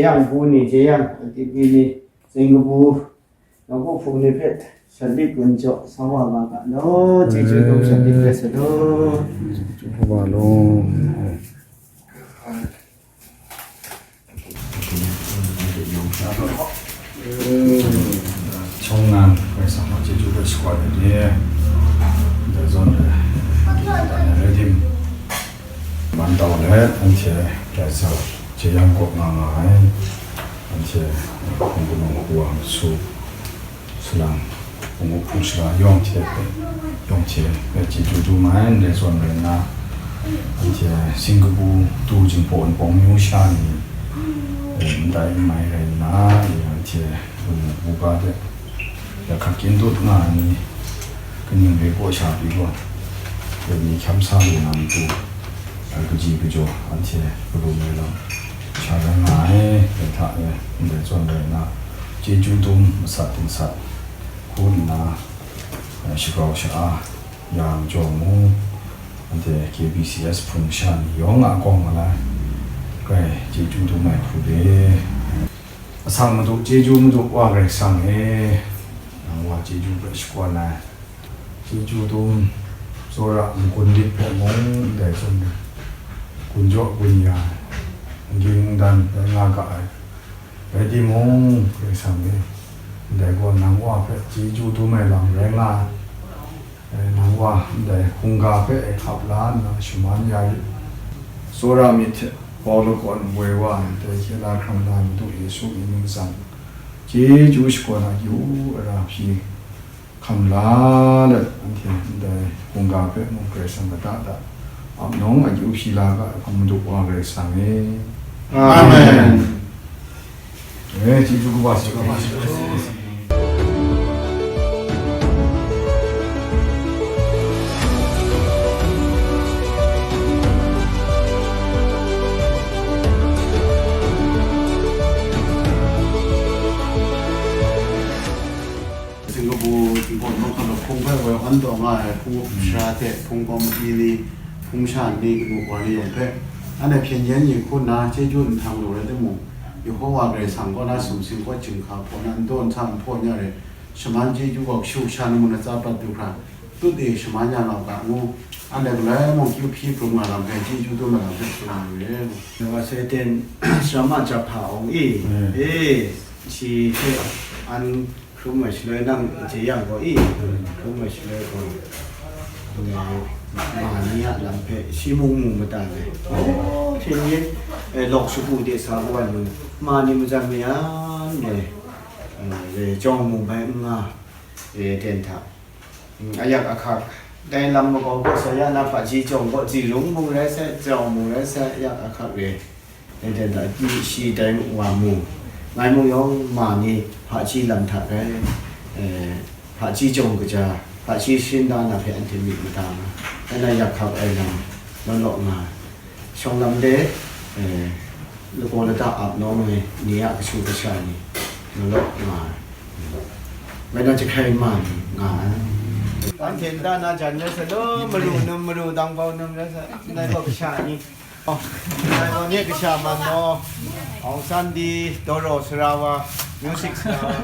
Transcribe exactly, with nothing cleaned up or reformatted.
Yang bu ni, jeyang, a tip ni, tsing kabu, nawku hpung ni hpe, shandik gun jaw, sa wa nga ga law, chyeju dum shandik rai sa law. Wa law. Shawng nnan, Karai Kasang a chyeju hpe shakawn ai ni, ndai zawn e, ndai rai tim, man tau let, anhte Karai Kasang jeyang kawp nga nga ai, anhte hpung gunung hpung wa, su, salang, hpung up hpung shala yawng hte hpe, yawng hte hpe chyeju dum ai, ndai zawn rai nna, anhte Singkapu tu Jinghpaw Wunpawng myu sha ni, e, ndai n mai rai nna, e, anhte Lung buga de, ya hkak kyin dut nga ai ni, kaning re kaw sha pyi gaw, dai ni hkyam sa lu na matu, a, kaji kajaw anhte karum ai lam sha rai nga ai, dai hta e, ndai zawn rai nna, chyeju dum masat dingsat hku nna, a, shagrau sha-a, yang jaw mu, anhte K B C S hpung sha ni yawng a kawng malai, grai chyeju dum ai hku de. Asak Madu, chyeju Madu Wa Karai Kasang e, nang wa chyeju hpe shakawn ai, chyeju dum, tsawra n-gun lit hpe mung ndai zawn, gun jaw gun ya, n ging n dan rai nga ga ai, rai timung, Karai Kasang e, ndai gaw nang wa hpe chyeju dum ai lam rai nga ai. E, nang wa ndai hkungga hpe e hkap la nna shaman ya yu. Tsawra myit hte bau lakawn woi wa ai dai hkye la hkrang la Madu Yesu mying ning matsam, chyeju shakawn a yu ara hpyi hkam la let, anhte ndai hkungga hpe mung Karai Kasang lata da ap nawng a yu hpyi la ga ai hpang Madu Wa Karai Kasang e. Amen. Eh, chyeju kaba sa. Singkapu, Singkapu mung hkan hpung hpe woi an taw nga ai hpung up sara hte hpung kawm mali ni, hpung sha ni, kanu kawa ni yawng hpe, anhte hpyen yen yin hku nna chyeju nhtang lu rai timung, Yehowa Karai Kasang kaw na sumsing kaw chyinghka hpaw na n daw n sa n hpaw n ya re, shaman chyeju gaw kashu kasha ni mung na tsa prat du hkra, tut e shaman ya nga u ga ngu, anhte galoi mung kyu hpyi hprum nga lam hpe chyeju dum ai lam hpe tsun nga re. Wa Seten, Sara Ma Jahpa Awng e, e, shi hte an hkrum ai shaloi nang jeyang gaw e, hkrum ai shaloi gaw, ma ni a lam hpe shi mung mu mada ai. Oh, hpyen yen, e, lawk shagu de sa kawan nu, ma ni majan mayan e, e, jawng mu bai n nga, e, den hta. Mm, ayak ahkak, dai lam makau gaw sa ya na, hpaji jawng gaw, ji rung mung rai sai, jau mung rai sai, ayak ahkak re. Dai dan da, shi dai wa mu, ngai mung yawng ma ni hpaji lam hta rai, eh, hpaji jawng kaja, hpaji shin da na hpe anhte myit mada nga, dai na yak hkak ai lam, law law nga. Shawng lam de, eh, lagaw lata ap nawng ai ni a kashu kasha ni, malaw nga ai. Ngai na jahkrai ma ni nga ai. Anhte nta na jan rai sa law, maru num, maru dangbau num rai sa, ndai gaw kasha ni. Oh, ndai gaw nye kasha man law, Aung San di, Doro Sarawa, Music Sarawa.